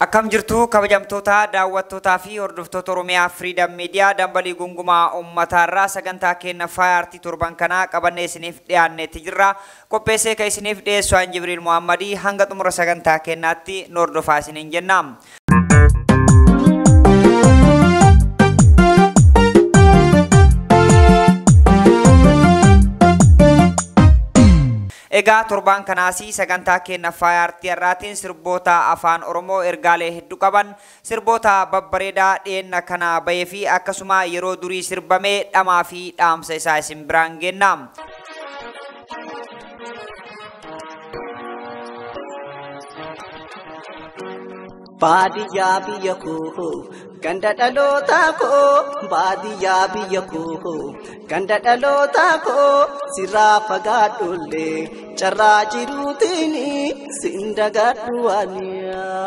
Akkam jirtu kabajamtoota daawwattootaa fi hordoftoota Oromiyaa Freedom Media dambalii gungumaa uummataarraa sagantaa keenya faaya aartii torban kanaa qabannee isiniif dhiyaanneetti jirra. Qopheessee kan isiniif dhiyeessu an Jibriil Muhammadii hanga xumura sagantaa keenyaatti nu hordofaa isiniin jenna. Egaa torban kanaas sagantaa keenya faaya aartii irraatiin sirboota afaan Oromoo ergaalee hedduu qaban sirboota babbareedaa dhiyeenya kana bahee fi akkasuma yeroo durii sirbame dhamaa fi dhaamsa isaa isin biraan geenna. Baadiyyaa biyya koo ganda dhalootaa koo baadiyyaa biyya koo ganda dhalootaa koo sirraa fagaadhullee carraa jiruutiin sin dagadhu waaniyaa.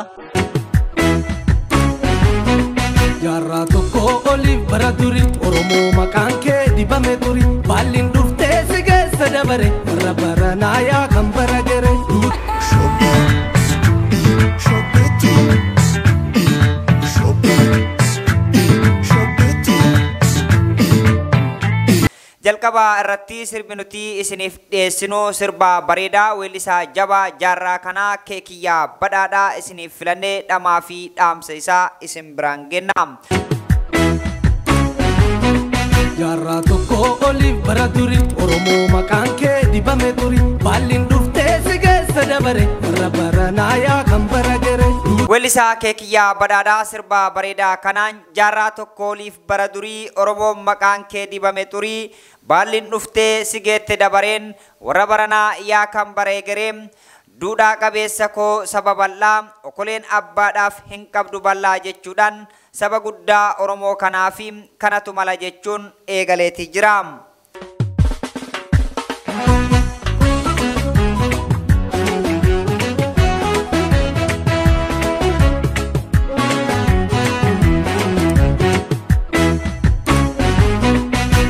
Jaarraa tokko oliif bara duri Oromoo maqaan kee dibame turi baalliin dhuftee si keessa dabare warra baranaa yaa kan bara gere. Jalqaba irratti sirbi nuti isiniif dhiyeessinu sirba bareedaa weellisaa jabaa jaarraa kanaa Keekiyyaa Badhaadhaa isiniif filannee dhamaa fi dhaamsa isaa isin biraan geenna. Jaarraa tokko oliif bara duri Oromoo maqaan kee dibame turi baalliin dhuftee si keessa dabare warra baranaa yaa kan bara gere. Weellisaa Keekiyyaa Badhaadhaa sirba bareedaa kanaan jaarraa tokko oliif bara durii Oromoon maqaan kee dibame turii baalliin dhuftee si geette dabareen warra baranaa yaa kan bara egeree duudhaa qabeessa koo saba bal'aa okoleen abbaadhaaf hin qabdu bal'aa jechuudhaan saba guddaa Oromoo kanaa fi kanatu mala jechuun eegaleetii jira.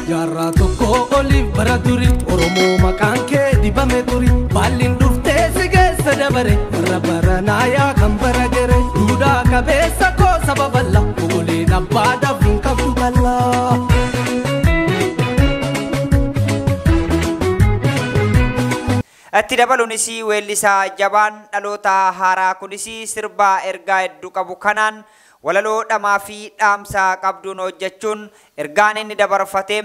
Jaarraa tokko oliif bara duri Oromoo maqaan kee dibame turi baalliin dhuftee si keessa dabare warra baranaa yaa kan bara gere duudhaa qabeessa koo saba bal'aa okoleen abbaadhaaf hin qabdu bal'aa. Itti dabaluunis weellisaa jabaan dhaloota haaraa kunis sirba ergaa hedduu qabu kanaan walaloo dhamaa fi dhaamsa qabduun hojjechuun ergaan inni dabarfate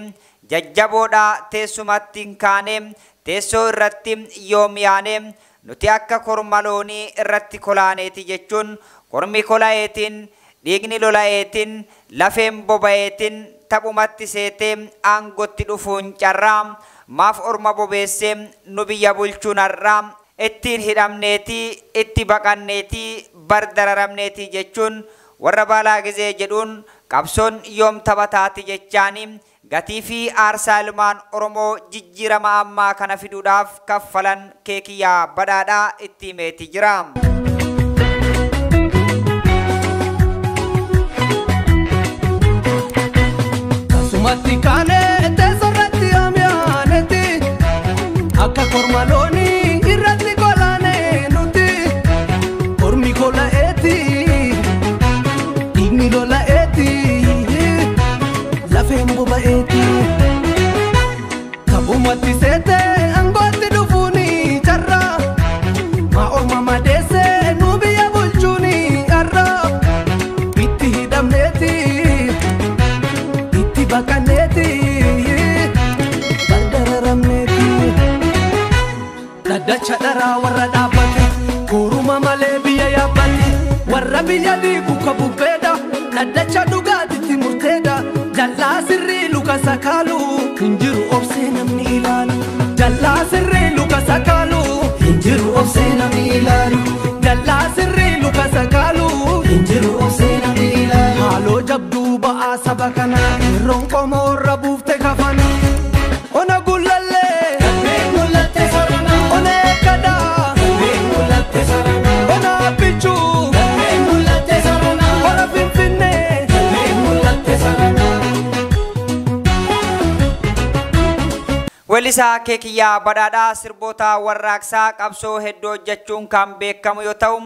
jajjaboodha teessumatti hin kaane teessoo irratti yoom yaane nuti akka korma loonii irratti kolaaneeti jechuun kormi kola'eetiin dhiigni lola'eetiin lafeen boba'eetiin taphumatti seetee aangotti dhufuun carraa maaf orma bobeessee nu biyya bulchuun har'aa ittiin hidhamneetii itti baqanneetii bardararamneetii jechuun warra baalaa gizee jedhuun qabsoon yoom taphataati jechaani gatii fi aarsaa ilmaan Oromoo jijjiirama ammaa kana fiduudhaaf kaffalan Keekiyyaa Badhaadhaa itti himeeti jira. Tasumatti kaanee teessoo irratti yaamyaanetti akka korma loonii irratti kolaanee nuti kormi kola'eeti. Dhiigni lola'eeti lafeen boba'eeti taphumatti seetee aangootti dhufuuni carraa maa orma madeessee nu biyya bulchuuni har'a itti hidhamneeti itti baqanneeti bardararamneeti dhaddacha dharaa warra dhaabbate koruma malee biyya yaabbate warra biyya diigu ka bubbeedha dhaddacha dhugaatitti murteedha jallaa sirrii luka sakaalu hin jiru obsee namni ilaalu jallaa sirrii luka sakaalu hin jiru obsee namni ilaalu jallaa sirrii luka sakaalu hin jiru obsee namni ilaalu haaloo jabduu ba'aa saba kana yeroon qomoo irra buufte kafana ona gullallee mul'atte sarana ona eeggadaa mul'atte sarana ona abbichuu mul'atte sarana ona finfinnee mul'atte sarana. Weellisaa Keekiyyaa Badhaadhaa sirboota warraaqsaa qabsoo hedduu hojjechuun kan beekamu yoo ta'u,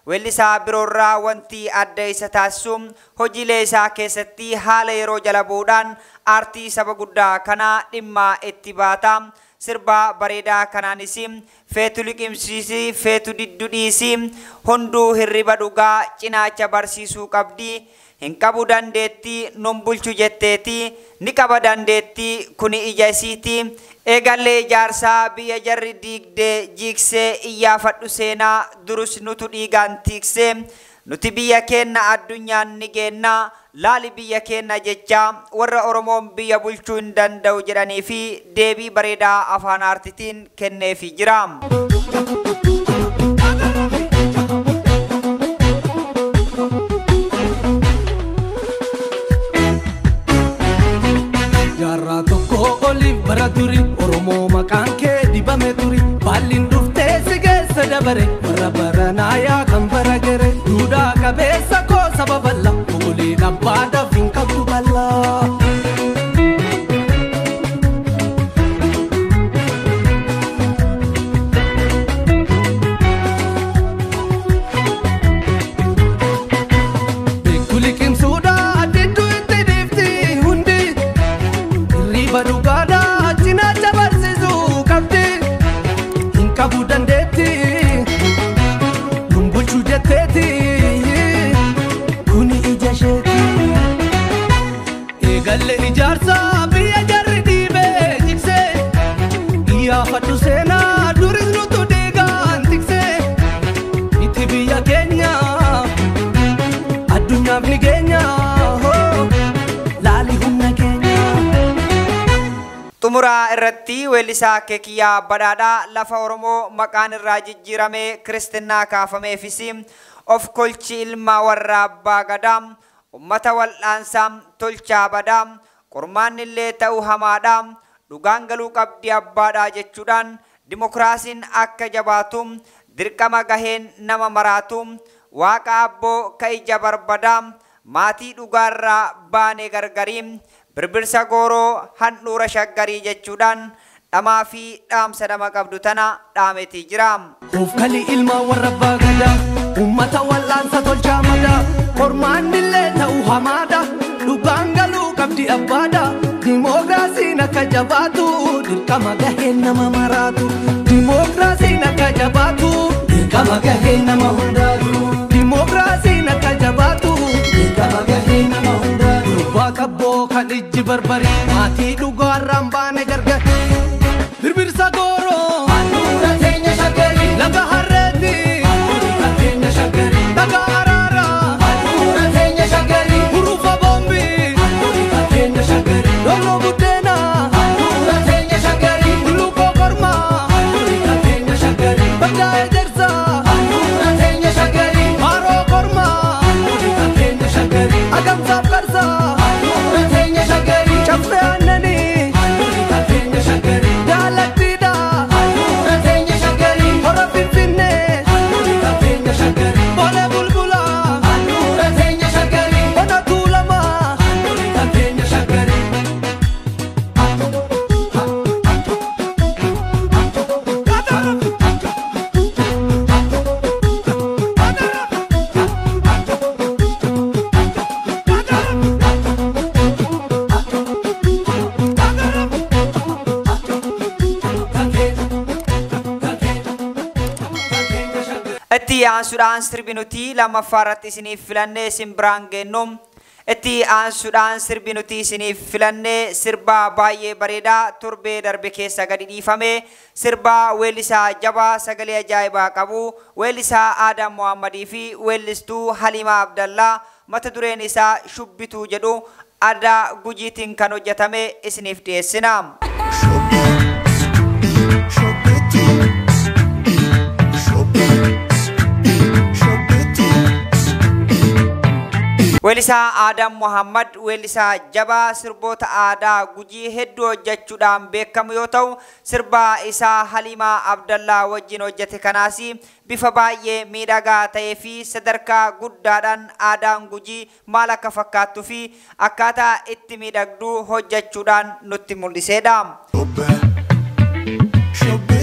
weellisaa biroorraa wanti adda isa taasisu hojiilee isaa keessatti haala yeroo jala bu'uudhaan aartii saba guddaa kanaa dhimma itti baata. Sirba bareedaa kanaanis feetu liqimsiisi, feetu diddu dhiisi, hunduu hirriba dhugaa cinaacha barsiisuu qabdi. Hin qabu dandeettii nun bulchu jetteeti, ni qaba dandeettii kuni ija isiiti. Eegallee ijaarsaa biyya jarri diigdee jiiksee iyyaafadhu seenaa durus nutu dhiigaan tiiksee. Nuti biyya keenna addunyaan ni geenna, laali biyya keenna jecha warra Oromoon biyya bulchuu hin danda'u jedhanii fi deebii bareedaa afaan aartiitiin kenneefii jira. Jaarraa tokko oliif bara turi, Oromoo maqaan kee dibame turi, baalliin dhuftee si keessa dabare, warra baranaa yaa kan bara gere, duudhaa qabeessa koo saba bal'aa, ogoleen abbaadhaaf hin qabdu bal'aa. Beektu liqimsuudhaa didduu itti dhiifti hundi, hirriba dhugaadhaa cinaacha barsiisuu qabdi. Hin qabu dandeetti nun bulchuu jetteeti, kuni ija isheeti. Eegalle ijaarsaa biyya jarri dhiibee jigsee, iyyaafadhu seenaa duris nutu dhiigaan tiksee. Miti biyya keenya addunyaaf ni geenya, laali humna keenya. Xumura irratti weellisaa Keekiyyaa Badhaadhaa lafa Oromoo maqaan irraa jijjiiramee kiristinnaa kaafameefis of kolchi ilma warra abbaa gadaa, ummata wal'aansaa tolchaa badaa, qormaanni illee ta'uu hamaadha, dhugaan galuu qabdi abbaadha jechuudhaan dimokiraasiin akka jabaatu dirqama gaheen nama maraatu, waaqa abboo ka ija barbadaa, maatii dhugaarraa baane gargarii, birbirsa gooroo handhuura shaggarii jechuudhaan dhamaa fi dhaamsa dhama qabdu tana dhaametii jira. Of kali ilma warra abbaa gadaa, ummata wal'aansa tolchaa madaa, qormaanni illee ta'uu hamaadha, dhugaan galuu qabdi abbaadha, dimookiraasiin akka jabaatu dirqama gaheen nama maraatu, dimookiraasiin akka jabaatu dirqama gaheen nama hundaatu, dimookiraasiin akka jabaatu dirqama gaheen nama hundaatu. Gurbaa qabboo kan ijji barbari, maatii dhugaarraan baane gargar, birbirsa gooroo handhuura teenya shaggarii, laga harreetti handhuura teenya shaggarii, laga araaraa handhuura teenya shaggarii, hurufa boombii handhuura teenya shaggarii, dolloo buddeenaa handhuura teenya shaggarii, bulluqoo kormaa handhuura teenya shaggarii, baddaa ejersaa handhuura teenya shaggarii, haroo kormaa handhuura teenya shaggarii, agamsaaf qarsaa handhuura teenya shaggarii, caffee aannanii handhuura teenya shaggarii, jaalattiidha handhuura teenya shaggarii, hora finfinnee handhuura teenya shaggarii, bolee bulbulaa handhuura teenya shaggarii, ona tuulamaa handhuura teenya shaggarii. Itti aansuudhaan sirbi nuti lammaffaa irratti isiniif filannee isin biraan geennu. Itti aansuudhaan sirbi nuti isiniif filannee sirba baay'ee bareedaa torbee darbe keessa gadi dhiifame, sirba weellisaa jabaa sagalee ajaa'ibaa qabu weellisaa Aadam Muhammadii fi weellistuu Halimaa Abdallaa mata dureen isaa Shubbituu jedhu aadaa Gujiitiin kan hojjetame isiniif dhiyeessina. Weellisaa Aadam Muhammad weellisaa jabaa sirboota aadaa Gujii hedduu hojjechuudhaan beekamu yoo ta'u, sirba isaa Halimaa Abdallaa wajjin hojjete kanaas bifa baay'ee miidhagaa ta'ee fi sadarkaa guddaadhaan aadaan Gujii maal akka fakkaattuu fi akkaataa itti miidhagduu hojjechuudhaan nutti mul'isedha. Obbee.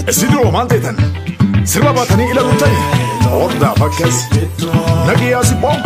Isin duroo maal ta'etan? Sirba baatanii ilaaluutani? Hordaaf akkas. Nagiyyaa sibboo.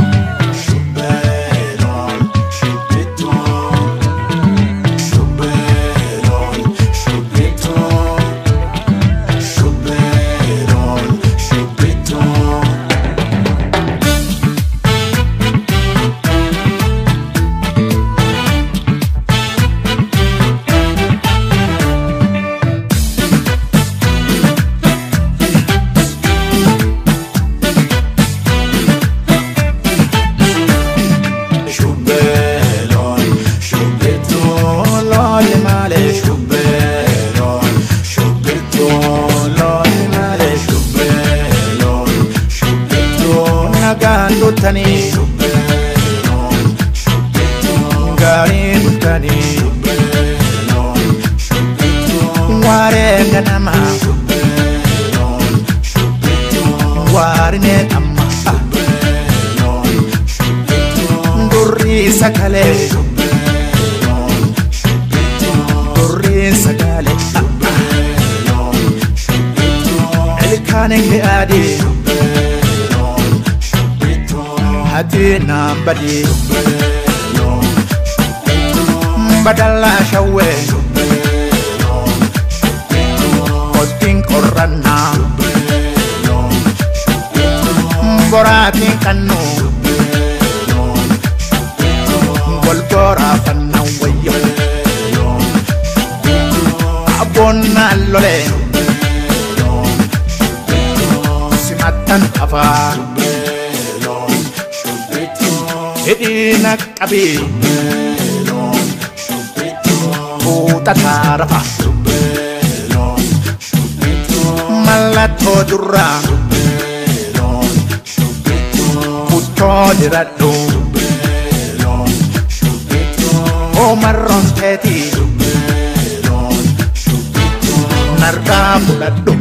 Badala shawe Kotin korana Boratin kanu Golgora fanna wayo Abonna lole Simatan afa Hidina kabi Tatarafa Mallattoo durraa Huccoo diradhu Omarroon teetii Narraa fudhadhu.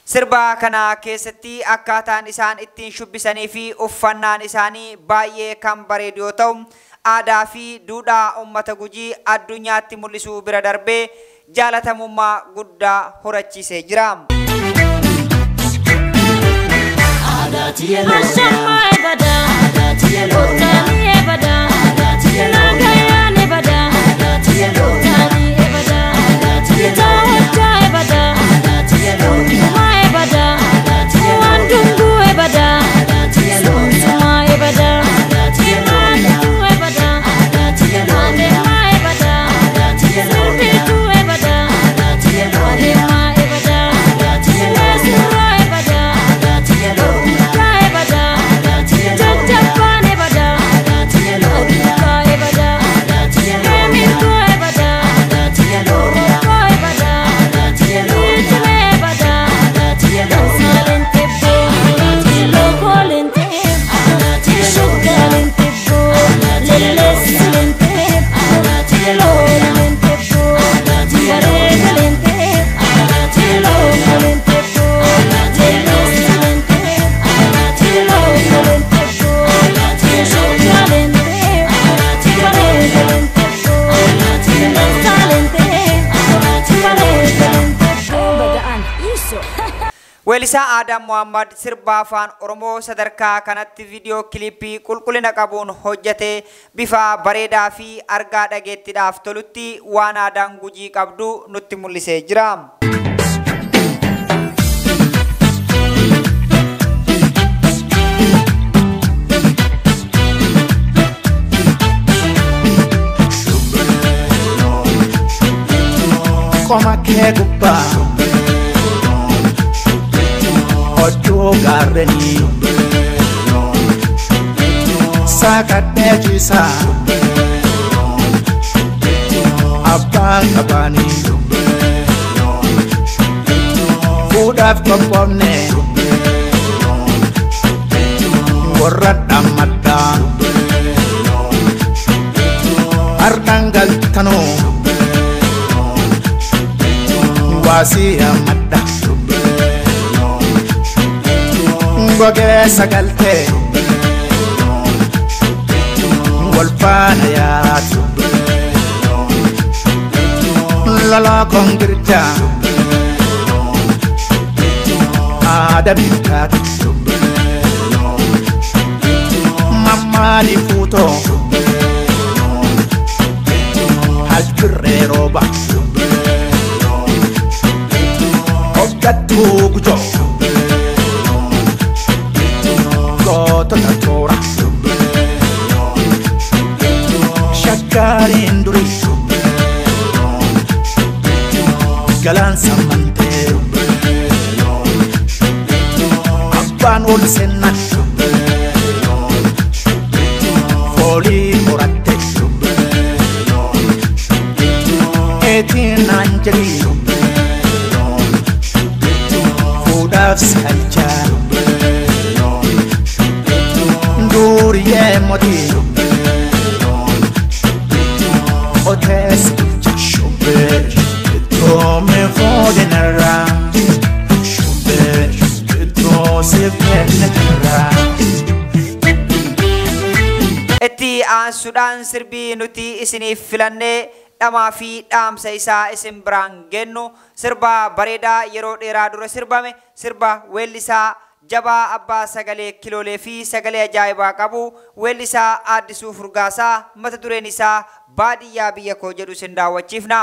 Sirba kana keessatti akkaataan isaan ittiin shubbisanii fi uffannaan isaanii baay'ee kan bareedu yoo ta'u, aadaa fi duudhaa uummata Gujii addunyaatti mul'isuu bira darbee jaalatamummaa guddaa horachiisee jira. Weellisaa Aadam Muhammad sirba afaan Oromoo sadarkaa kanatti viidiyoo kilippii qulqullina qabuun hojjete bifa bareedaa fi argaa dhageettiidhaaf tolutti waan aadaan Gujii qabdu nutti mul'isee jira. Qoma kee gubbaa Oddoo gaarreenii Sakadhee ciisaa Abbaan qabaanii Fuudhaaf qophoofne Warra dhammaddaa Har'aan galtanuu Waasii ammadda Gogee sagaltee wal faana yaatu lolaa kongirjaa Haadha bittaati mammaali fuutoo halkirree rooba hoggattuu gujoo gootota toora shakkaariin durii galaansa mantee abbaan ol seennan foolii muratte eetiin naan jedhii fuudhaaf si galchaa duuriyyee mootii qotee si bulcha Toome fuudhinarraa siif kenna jirraa. Itti aansuudhaan sirbii nuti isiniif filannee dhamaa fi dhaamsa isaa isin biraan gennu sirba bareedaa yeroo dheeraa dura sirbame sirba weellisaa jabaa abbaa sagalee kiloolee fi sagalee ajaa'ibaa qabu weellisaa Addisuu Furgaasaa mata dureen isaa baadiyyaa biyya koo jedhu isin daawwachiifna.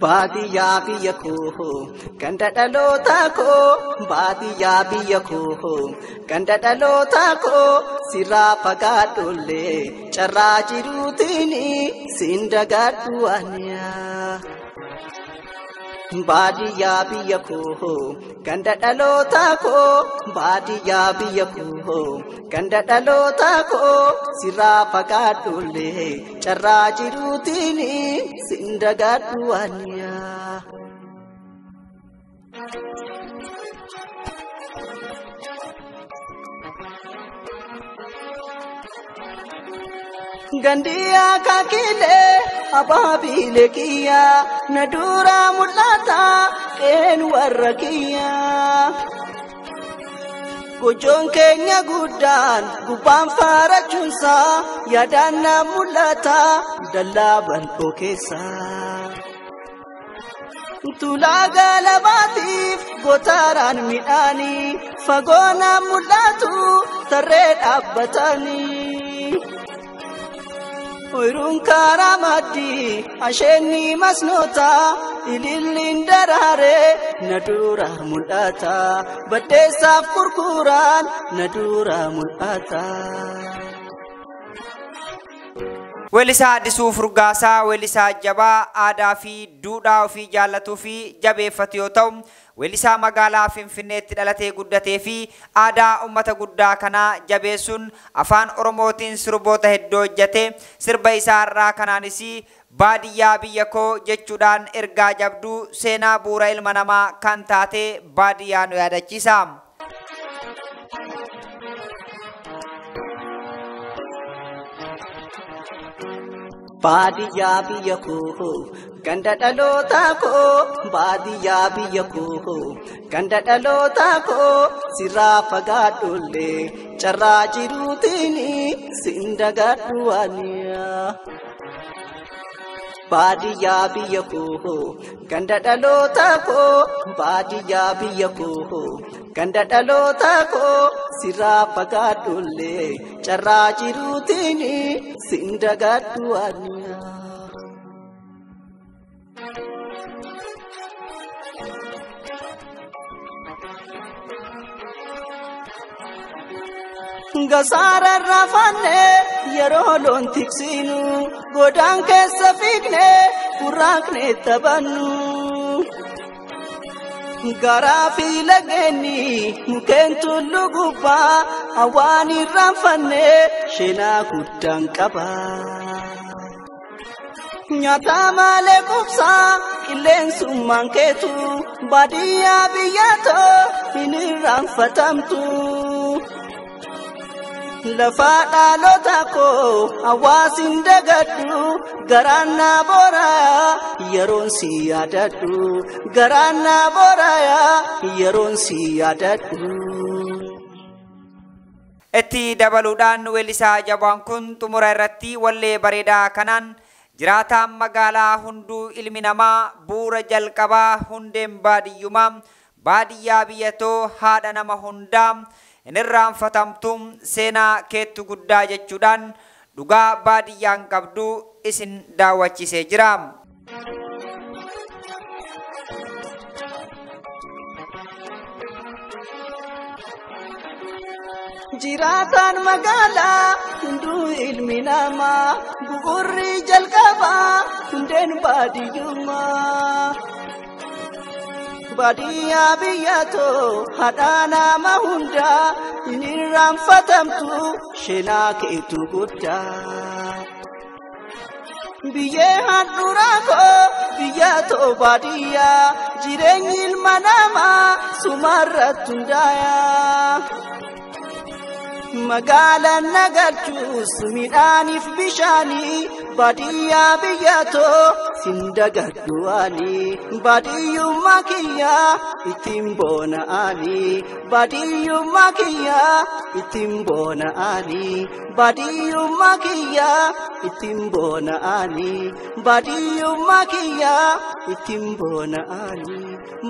Baadiyyaa biyya koo ganda dhaloota koo baadiyyaa biyya koo ganda dhaloota koo sirraa fagaadhollee carraa jiruutiin siin dagadhu aniyaa. Baadiyyaa biyya koo ganda dhaloota koo baadiyyaa biyya koo ganda dhaloota koo sirraa fagaadhollee carraa jiruutiin siin dagadhu aniyaa. Gandiyaa kakilee abaabilee kiyyaa na dura mul'ata qeen warra kiyyaa. Gochoon keenya guddaan gubbaan faarachuunsaa yaadaan na mul'ata dallaa bal'oo keessa. Tulaa galabaatiif gootaraan midhaanii fagoo na mul'atu tarree dhaabbatanii. Oyiruun karaa maddii asheenni masnoota ililliin daraaree na dura mul'ata baddeessaaf gurguraan na dura mul'ata. Weellisaa Addisuu Furgaasaa weellisaa jabaa aadaa fi duudhaa ofii jaallatuu fi jabeeffatu yoo ta'u, weellisaa magaalaa Finfinneetti dhalatee guddatee fi aadaa uummata guddaa kanaa jabeessuun afaan Oromootiin sirboota hedduu hojjete. Sirba isaa irraa kanaanis baadiyyaa biyya koo jechuudhaan ergaa jabduu seenaa bu'uura ilma namaa kan taate baadiyyaa nu yaadachiisa. Baadiyyaa biyya koo ganda dhaloota koo baadiyyaa biyya koo ganda dhaloota koo sirraa fagaadhollee carraa jiruutiin siin dagadhu aniyaa. Baadiyyaa biyya koo ganda dhaloota koo baadiyyaa biyya koo ganda dhaloota koo sirraa fagaadhollee carraa jiruutiin siin dagadhu aniyaa. Gasaara raafanne yeroo loon tiksinu godaan keessa fiigne kurraaqne taphannu. Garaa fi lageenni mukkeen tulluu gubbaa hawaan irraanfanne seenaa guddaan qaba. Nyaata malee qubsaa Qilleensummaan keetu baadiyyaa biyyatoo hin irraanfatamtu. Lafa dhaloota koo hawaasin dagadhu, garaan na booraya yeroon si yaadadhu, garaan na booraya yeroon si yaadadhu. Itti dabaluudhaan weellisaa jabaan kun xumura irratti wallee bareedaa kanaan jiraataan magaalaa hunduu ilmi namaa bu'uura jalqabaa hundeen baadiyyumaa baadiyyaa biyyatoo haadha nama hundaa hin irraanfatamtu seenaa keettu guddaa jechuudhaan dhugaa baadiyyaan qabdu isin daawwachiisee jira. Jiraataan magaalaa hunduu ilmi namaa bu'uurri jalqabaa hundeen baadiyyummaa. Baadiyyaa biyyatoo haadha nama hundaa hin irraanfatamtu seenaa keetu guddaa. Biyyee handhuuraa koo biyyatoo baadiyyaa jireenyi ilma namaa sumarratti hundaa'a. Magaalaan nagarchuus midhaaniif bishaanii baadiyyaa biyyatoo sin dagadhu ani, baadiyyummaa kiyyaa ittiin boona ani, baadiyyummaa kiyyaa ittiin boona ani, baadiyyummaa kiyyaa ittiin boona ani, baadiyyummaa kiyyaa ittiin boona ani,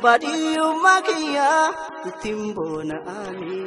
baadiyyummaa kiyyaa ittiin boona ani.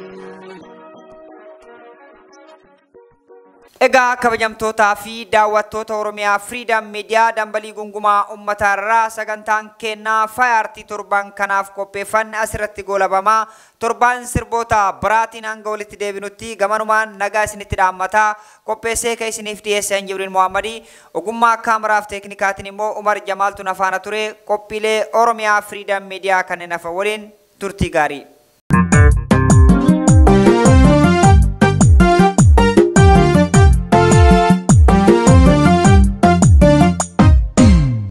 Egaa kabajamtootaa fi daawwattoota Oromiyaa Freedom Media dambalii gungumaa uummataarraa sagantaan kennaa faaya aartii torban kanaaf qopheeffanne asirratti goolabamaa. Torbaan sirboota biraatiin hanga walitti deebinutti gamanumaan nagaa isinitti dhaammataa qopheessee kan isiniif dhiyeessan Jibriil Mohammadii, ogummaa kaameraaf teeknikaatiin immoo Umar Jamaaltu nafaana ture. Qophiilee Oromiyaa Freedom Media kanneen hafa waliin turtii gaarii.